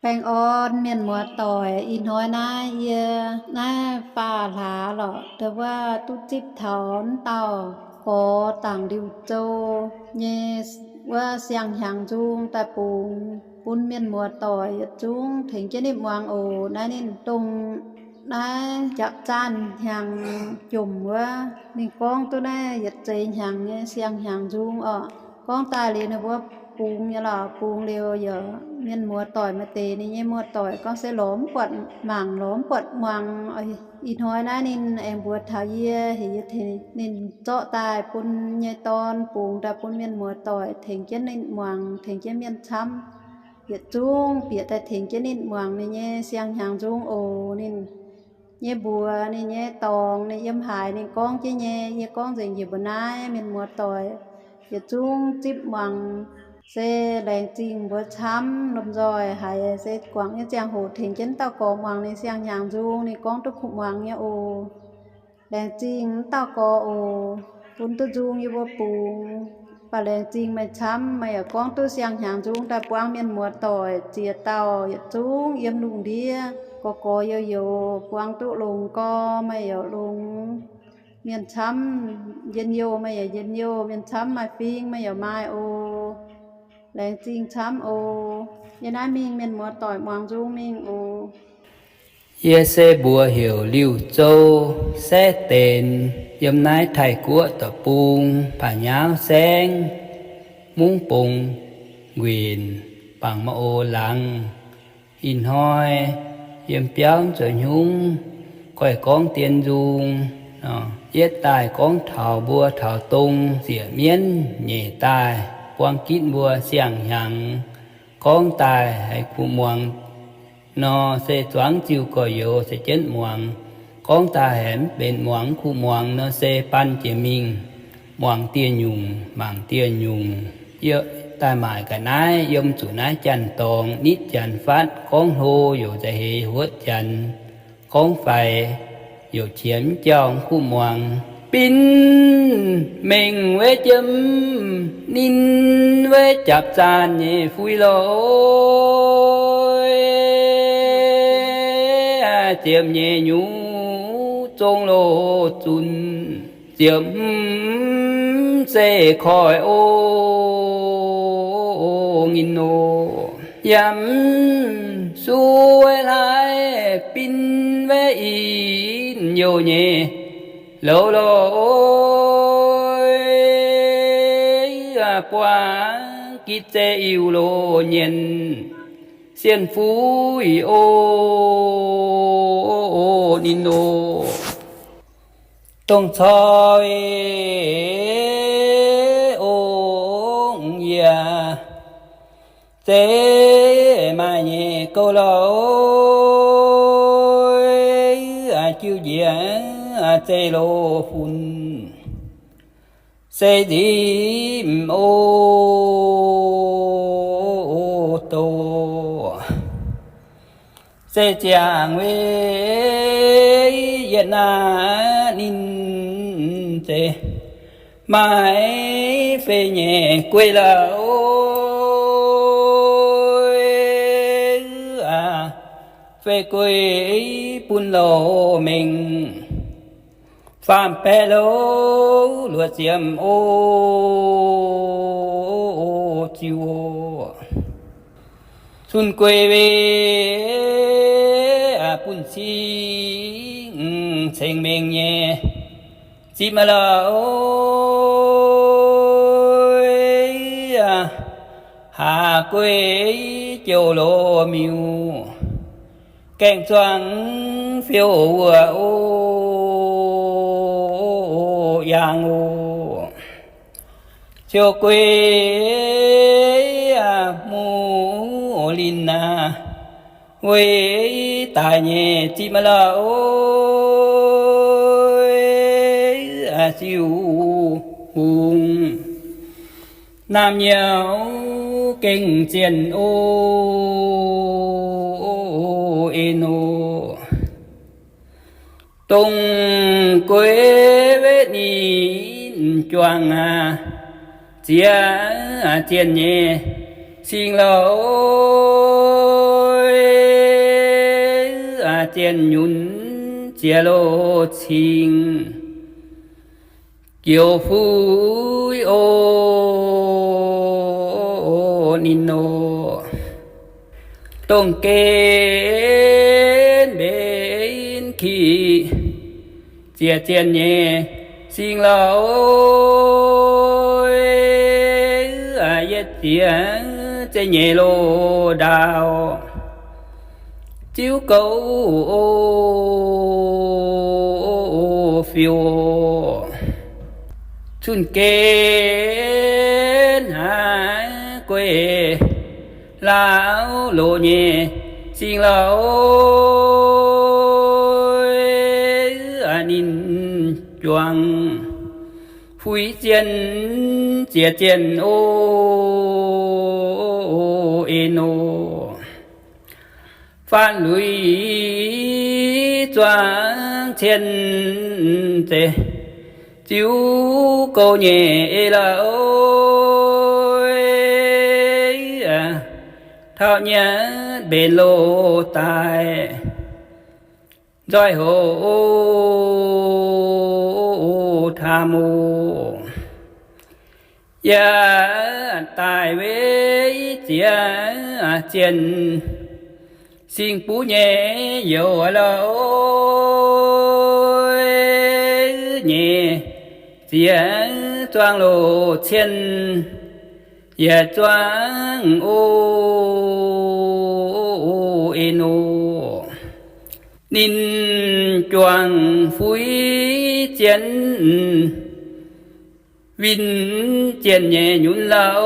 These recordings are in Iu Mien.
Baengh orn mienh muoz-doic, ih hnoi naaiv yie naaiv faah hlaax lorqc, ndau wuov duqv zipv taux wuov dauh gorx Zaangc Liuh Zou nyei wuov siang-hnyangx nzung daaih bungx bun mienh muoz-doic yietc zungv tengx jienv ninh muangx oc. Naaiv ninh dongh naaiv Jaapv-Zaanh hnyangx jomc wuov, ninh gorngv duqv naaiv yietc zeix hnyangx nyei siang-hnyangx nzung orqc. Gorngv daaih liuz ninh mbuo bungx nyei lorqc, bungx liuz yaac mienh muoz-doic maaih deix ninh nyei muoz-doic gorngv se lorz mv buatc mangc, lorz mv buatc muangx. Ih hnoi naaiv ninh aengx mbuox taux yie, heuc yie tengx ninh zorqv daaih bun nyei dorn bungx daaih bun mienh muoz-doic tengx jienv ninh muangx, tengx jienv mienh camv yietc zungv bieqc daaih tengx jienv ninh muangx ninh nyei siang-hnyangx nzung oc. Ninh nyei mbuox, ninh nyei dorngx, ninh yiem haaix ninh gorngv jienv nyei, yie gorngv nzengc njiec mbuo naaiv mienh muoz-doic yietc zungv zipv muangx. Se laengz zingh mbuo camv lomh nzoih haiz se guangc nyei ziangh hoc tengx jienv dauh gorx muangx ninh siang-hnyangx nzung, ninh gorngv duqv kuv muangx nyei oc. Laengz zingh wuov dauh gorx oc, bun duqv nzung yie mbuo bungx. Mv baac laengz zingh meih camv, meih yaac gorngv duqv siang-hnyangx nzung daaih buangv mienh muoz-doic ziex dauh yietc zungv yiem lungh ndiev, gorx gorx youz youz buangv duqv longx gorx meih yaac longx. Mienh camv njien-youh meih yaac njien-youh, mienh camv maaih fing meih yaac maaih oc. Laengz zingh camv oc. Yie naaiv mingh mienh muoz-doic muangx nzung mingh oc. Yie se mbuox heuc Liuh Zou, saeqv denx, yiem naaiv Taiv-Guoqv deic-bung, Paa Nyauv Saengv, Mungv Bungx Nquenc, Bangc Ma'ox Laangz. Ih hnoi yiem biauv zoux hnyungv, goiv gorngv dien nzung, yietv daaih gorngv taux mbuo taux dong ziec mienv nyeic daaih buang gitv mbuo siang-hnyangx. Gorngv daaih haiz kuv muangx nor se zuangx ziuh gorx-youz se jienv muangx. Gorngv daaih haiz mv benx muangx kuv muangx nor se baan jiex mingh muangx dieh nyungc mangc dieh nyungc. Yie daaih maaic ga'naaiv yiem zuqc naaiv janx-dorngx nitv janx fatv gorngv hlo youc nza'heix huotv janx gorngv faix youc qiex mv jauv kuv muangx. Bin mengh wuov jiem ninh wuov jaapv-zaanh nyei fui lorqc, ziepc nyeic nyungc zong loz zunc, ziepc hmz zeiv koiv oc, nginh oc. Yaac mv suiv hlaaix bin wuov ih youh nyei loz lorqc, buangv gitv zeiv Iu-Lo nyienh sienh fuiv oc, ninh oc. Dongh corc ong yie zeiv maaih nyei gouv lorqc, jiu njiec zeiv loz funx se nzipc oc doz. Se ziangh wuov yietc naaiv ninh se maaih fei nyei guei lorqc, fei guei bun loz-mengh faam-baeqc loz luoqc ziepc oc, ziux oc. Cun guei wuov bun cing ceng mengh nyei zipv maiv lorqc, haaz guei jouh loz-miuc gaengh zuangx fiou wuoqc oc, yangh oc. Ciou guei muv linh aac, weic daic nyei zipv maiv lorqc, siou hungh naamh nyouz gengh zienh oc, en oc. Dongh guei wuov ninh juangc aac, ziex zienh nyei sing lorqc, zienh nyunc ziex loz cingx, jioux fuiv o ninh nor, dongh gen mbenc ki ziec zienh nyei sing lauh, yietv ziex zeiv nyei loz ndaauv, ziouv gouv fiuv, cun gen haaix guei lauh loz nyei sing lauh, ninh juangc fuix zienh ziex zienh o, eix nor, faanv lui zuangx cien zeiv, ziouv gouv nyei eix lauh, taux nyietv mbenc loz daaih, nzoih hoc taa mu. Yaac daaih weic ziex zienh sing buv nyei youh lauh, nyei ziex zuangx loz cien, yietc zuangx o, eix nor, ninh juangc fuix zienh winh zienh nyei nyunc lauh,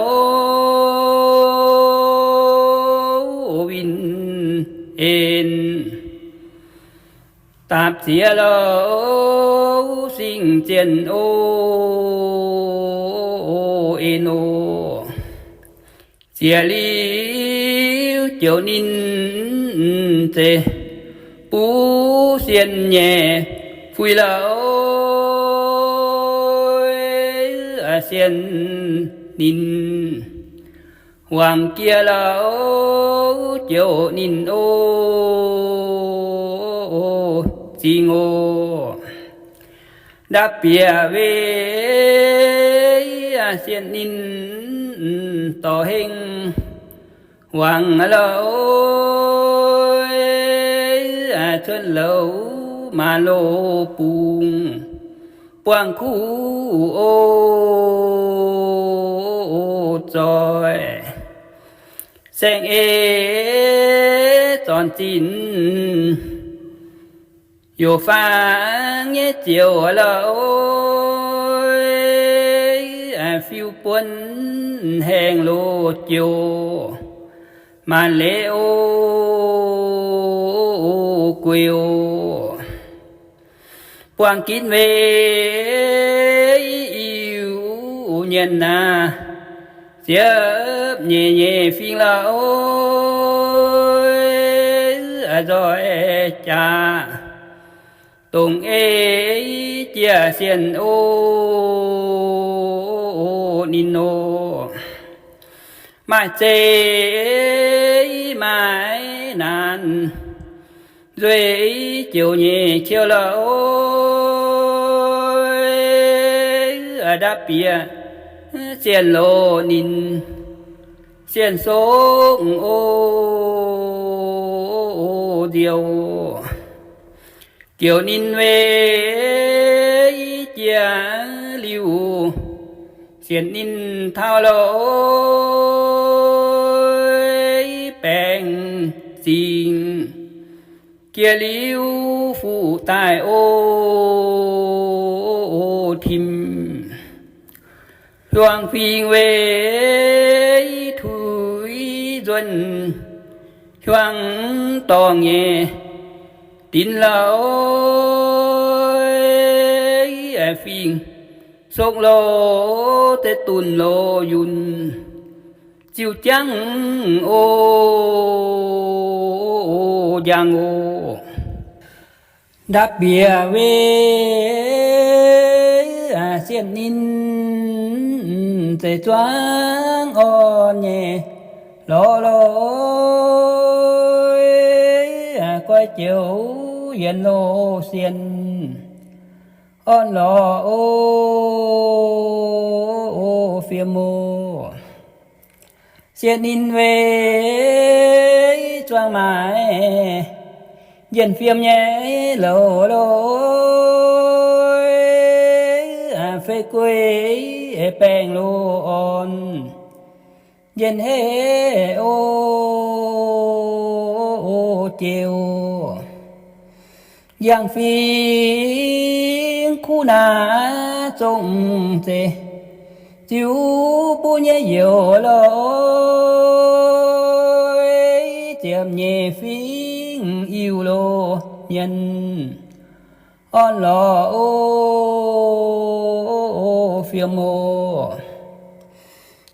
winh en daapc ziex lauh sing zienh o, eix nor, ziex liuz jouc ninh zeiv buv sienh nyei fuix lauh, sienh ninh wangc jiex lauh, jouc ninh o, zingh o. Ndapv bieqc weic sienh ninh dorh heng wangc lauh, cuotv louc maaz loz bungx, buangh kuv o, zoih saeng-eix zornc zinh, youc faang nyei ziouc lauh, fiuv buonv haengh loz jouh, maanc leiz o, gueix o. Buangh ginv weic iu nyienx naaic, ziepv nyeic nyei fingx lauh, nzoih jaax dongh ei jiex sienh o, ninh nor. Maaih zeiz maaih naanc, nzueic jouh nyei qiu lauh, ndapv bieqc sienh loz ninh, sienh sokv o, nziouv jouh ninh weic jiex liuz, sienx ninh taux loz baengc zingh, jiex liuz fuqv daaih o, tim hiuang fingx weic tuix nzuonx hiuang dorngh nyei dinx lauh, fingx sokv loz deix dunx loz yunh, ziouc jangv o, njang o. Ndapv bieqc weic sienh ninh, zeiz zuangx orn nyei lorz lorz, joux yienx loh sien, orn lorz o, fiem o. Sienx ninh weic zuangx maaiz njien-fiem nyei louh lorz, fei guei baengh loh orn, njien-heiv o, jiex yangh fingx kuv naaic zong zeiv, ziux buv nyei youz lorz, ziepc nyeic fingx iu loh nyen, orn lorz o, fiem o.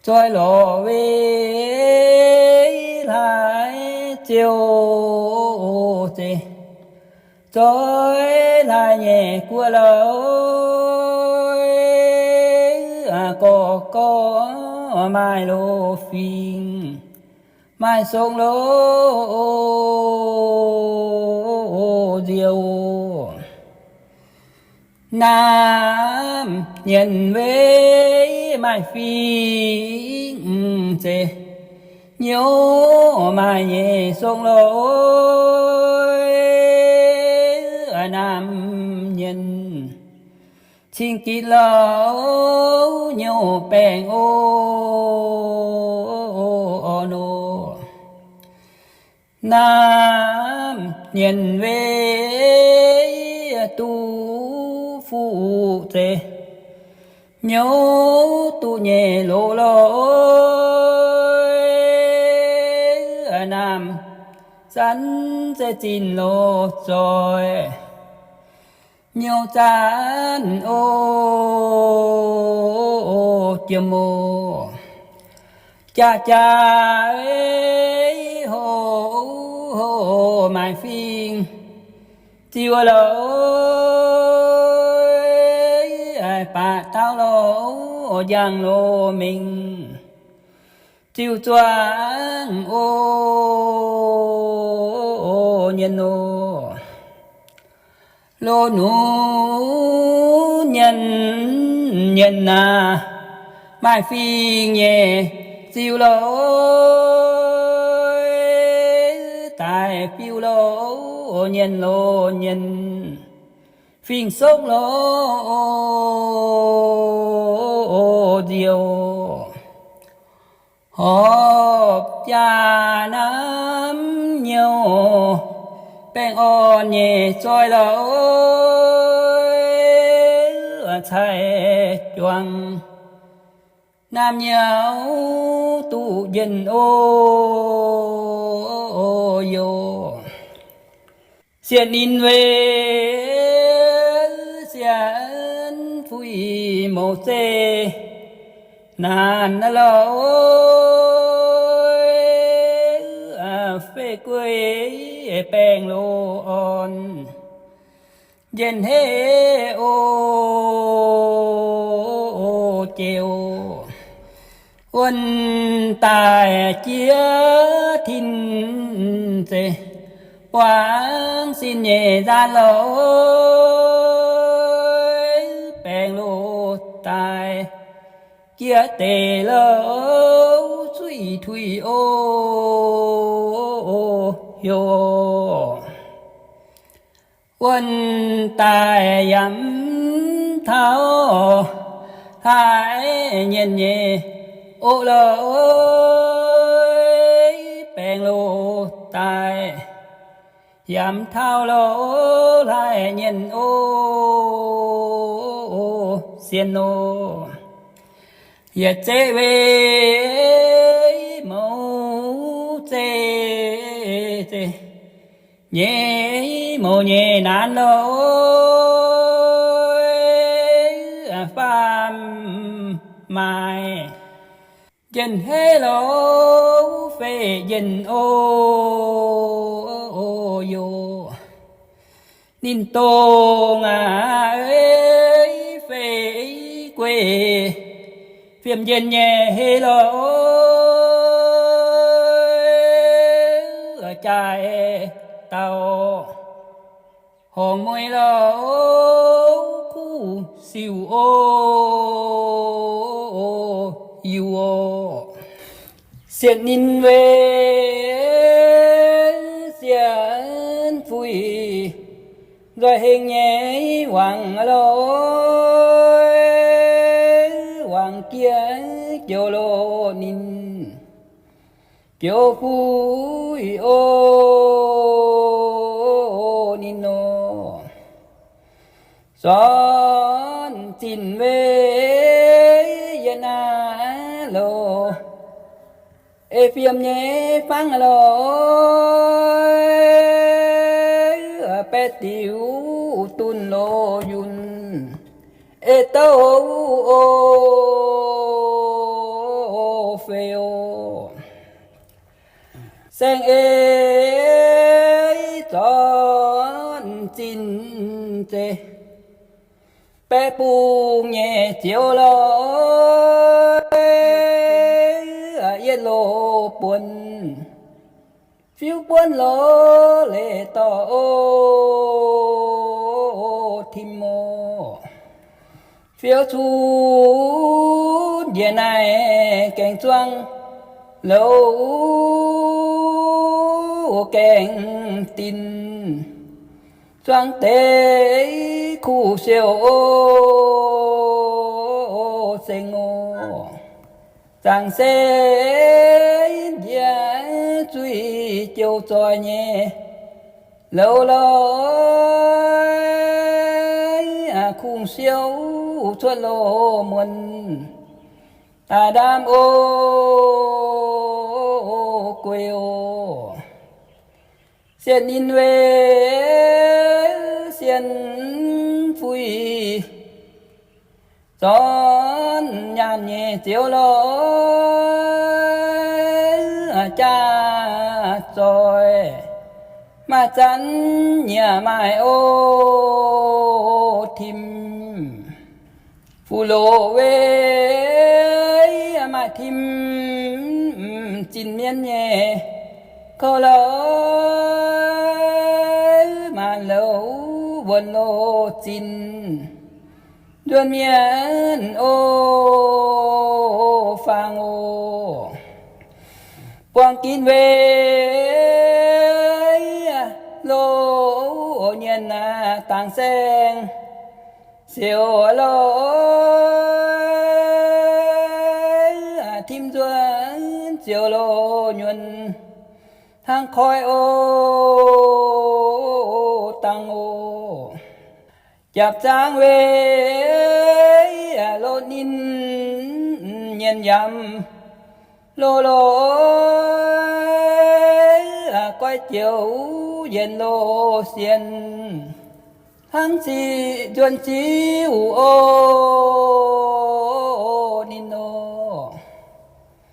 Zoih lorz weic hlaax ziouc zeiv, zoih hlaax nyei guoqv lorz, gorx gorx maaih loh fingx, maaih song loh nziouv. Naamh nyienc weic maaih fingx zeiv, nyouz maaih nyei song loh, naamh nyienc cing gitv loh, nyouz baengh o, orn o. Naamh nyienc weic duqv fuqv zeiv, nyouz duqv nyei loz loh, naamh zanc zeiv zinh loz zoih, nyouz zanc o, jiem o. Jaax jaax hoc hoc maaih fingx ziux loh, baac dauh loh njang loh mingh ziux zuangx o, nyienx o. Loz nunc nyienx nyienx aac, maaih fingx nyei ziux loh, daaih biux loh, nyienx loh nyienx, fingx song loh nziouv. Horpc jaax naamh nyouz, baengh orn nyei zoih loh, cai juangc naamh nyouz duqv njien o, youz. Sienx ninh weic sienx fuix mouz zeiv naanc loh, fei guei baengh loh orn, njien-heiv o, jiex o. Wuonh daaih jiex tin zeiv, buangv sin nyei nzaan loh, baengh loh daaih jiex deic loh, cuiv tuix o, youz. Wuonh daaih yaac mv taux hlaax nyienh nyei oc loh, baengh loh daaih yaac mv taux loh, hlaax nyienh o, sienx loh. Yietc zeiv weic mouz zeiv nyei mouz nyei naanc loh, faam maaih njien-heiv loh, fei njien o, youz. Ninh dongh aac, fei guei fiem njien nyei heiv loh, jaaix dauh horngc mueiz lauh kuv siouc o, iu o. Sienx ninh weic sienx fuih nzoih heng nyei wangc loh, wangc jiex joux loh ninh joux fuih o, ninh nor. Sorn zinh weic yie naaiv loz, ei fiem nyei fangv loh, baeqv diuc dunh loz yunh, ei douv o, fei o. Saeng-eix zorn zinh zeiz, baeqv bung nyei zioux loh, yietv loh buonc, fiuv buonc loh leiz dorh o, tim o. Fiou cuotv njiec naaic gaengh zuangx louz, gaengh dinc zuangx deix kuv siouc o, seng o. Zaangc se njiec zuiz jouh zoih nyei louz loh, kungx siou cuotv loh muonc, daaih ndaamv o, guei o. Sienx ninh weic sienx fuih zorn nyaanh nyei zioux loh, jaax zoih maaih zanv nyiec maaih o, tim fuqv loz weic maaih tim zinh mienv nyei kouv loh, maanc louz wuonx loh zinh nzuonx mienv o, faang o. Buangh ginv weic loz nyienx dangx saeng siouc loh, tim nzuonx ziouc loz nyuonh hnangv koiv o, dangh o. Japc zaangv weic loz ninh nyienx yamc loz loh, goiv joux yienx loh sienx hnangv ziqc nzuonx ziuh o, ninh nor.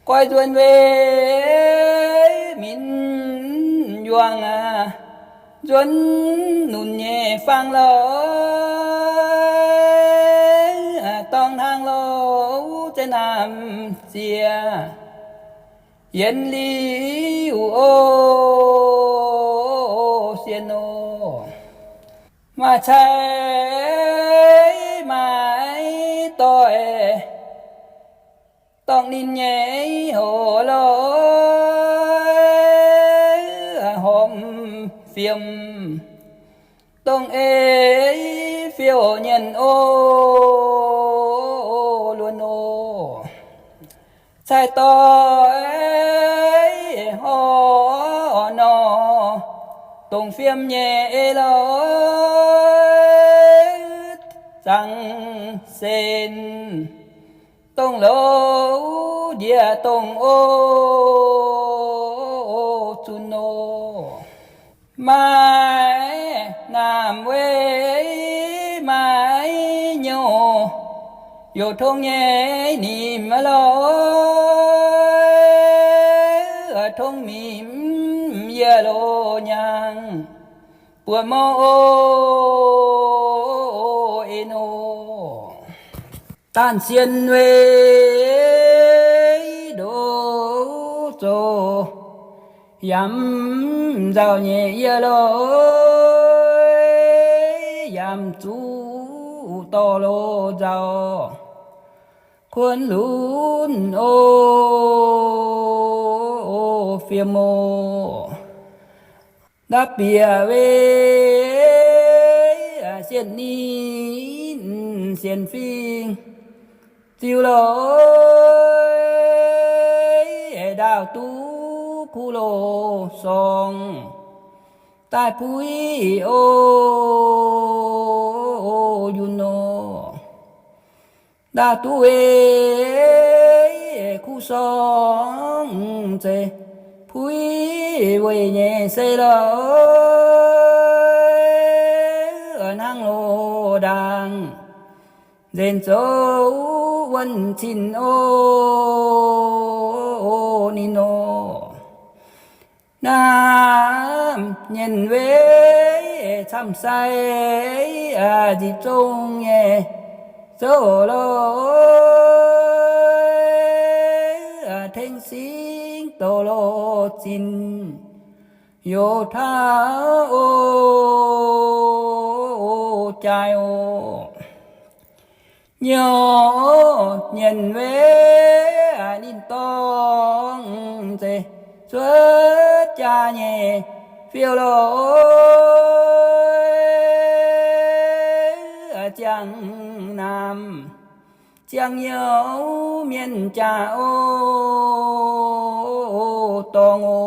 Goiv nzuonx weic minc yuangh aqv, nzuonx nunc nyei fangx loh, dorngx hnangv loh zeix naamh ziex yienx liuh o, sienx nor. Maaih cai maaiz doic dorngc ninh nyei hoc loh, horpc fiem dongh ei fiou nyienh o, luonx o. Cai doic horpc nor, dongh fiem nyei ei loh, zaangc sen dongh louz njiec dongh o, zunc nor. Maaih naamh weic maaih nyouh, youc tong nyei nimc loh, tong mimc yie loz nyangx buoz mouc o, en o. Daanh sien weic ndoqc zoux Yaac mv nzauh nyei yie loh, yaac mv zuqc dorh loh nzauh. Kuonx lunx o, fiem o, ndapv bieqc wei, sienx ninh sienx fingx ziux loh, ndaauv duqv kuv loh sorng daaih puix o, yunh nor. Ndaauv duqv wei kuv sorng zeiz puix weic nyei se loh, hnangv loh ndaangc nzenc zoux wuonh cin o, ninh nor. Naamh nyenh wei camv sai nzipc zong nyei zouv loh, tengx singx doz loh zinh youz taav o, jaaix o. Nyouz nyenh wei ninh dorngx zeiz cuotv jaa nyei fiou loh, ziangh naamh ziangh nyouz mienh jaa o, dorngx o.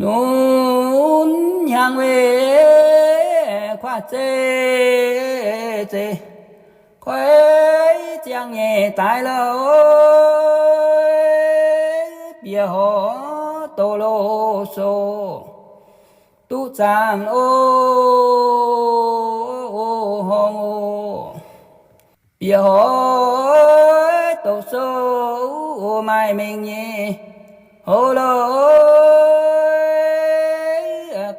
Nunc hnyangx wei kuaaiv zeiv zeiz koiv ziangh nyei daaih loh, bieqc horc doz loh sou duqv zaangc o, horngh o. Bieqc horc doz sou maaih mengh nyei houv loh,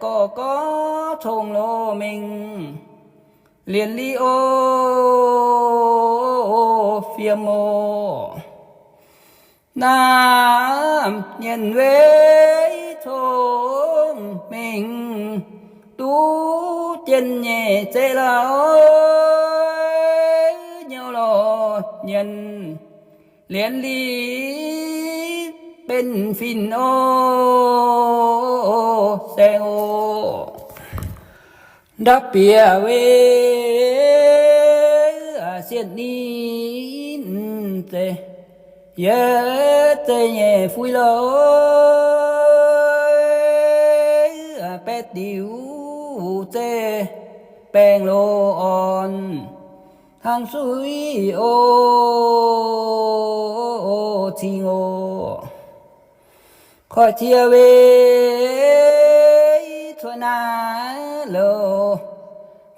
gorx gorx cong loh mengh lienz li o, fiem o. Naamh nyenh wei cong mengh duqv jien nyei zeiv loh, nyouz loh nyenh lienz li benx fin o, saeng o. Ndapv bieqc wei sienx ninh zeiz yietv zeiv nyei fuiv loh, baeqv diuc zeiv baengh loh orn hnangv suiv o, cing o. Koiv cie wei cuotv naaiv loh,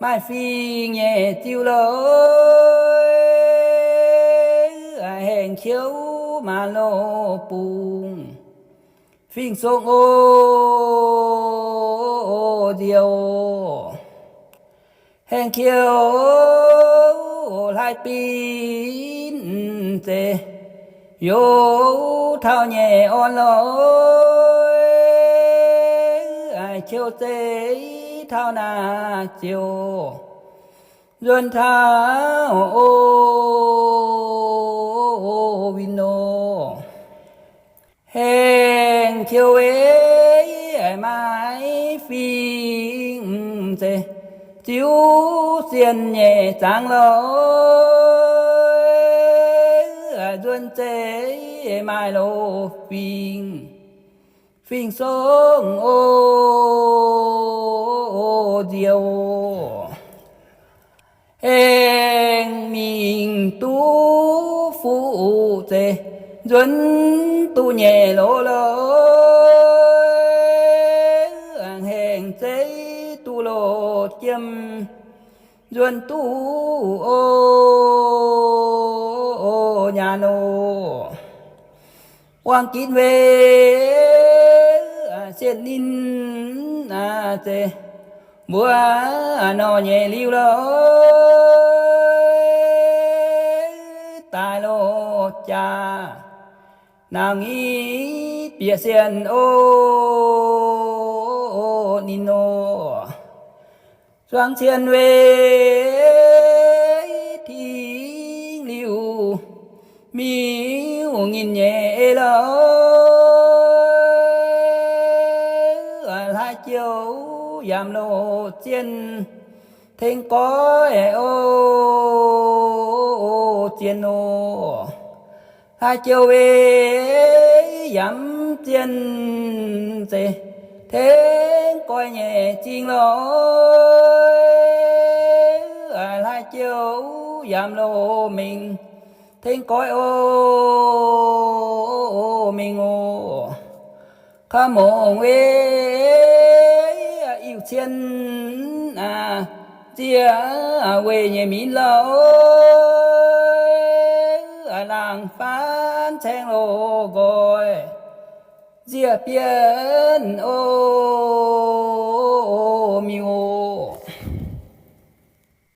maaih fingx nyei ziux loh, haengh qiouv maanc loh bungx, fingx song o, nzioux. Haengh qiouv hlaaix binc zeiz youz taux nyei orn loh, qiouv zeiv taux naaiv ziouc nzuonx taux o, win nor. Haengh qiouv wei maaih fingx zeiz ziux sienh nyei zaangc loh, nzuonx zeiv maaih loh fingx, fingx song o, nzioux. Haengh mingh duqv fuqv zeiv nzuonx duqv nyei loz loh, haengh zeiv duqv loz jiem nzuonx duqv o, nyaanh o. Wangc ginv wei sienh ninh zeiz mbuo nor nyei liuz loh, daaih loh jaa naanc nyic bieqc sienh oc, ninh oc. Zuangx cien weic tingx liuz, miuc nyinh nyeic ei lorh, hlaax jouh yaac loz zienh tengx goiv oc, zienh oc. Hlaax jouh weic yaac zienh zeiz tengx goiv nyei zingh lorh, hlaax jouh yaac loz mingh tengx goiv oc, mingh oc. Kaux mongc weic iu-cien nziex weic nyei minv lorh, laangz faanv caeng loz nqoi nziex bienh oc.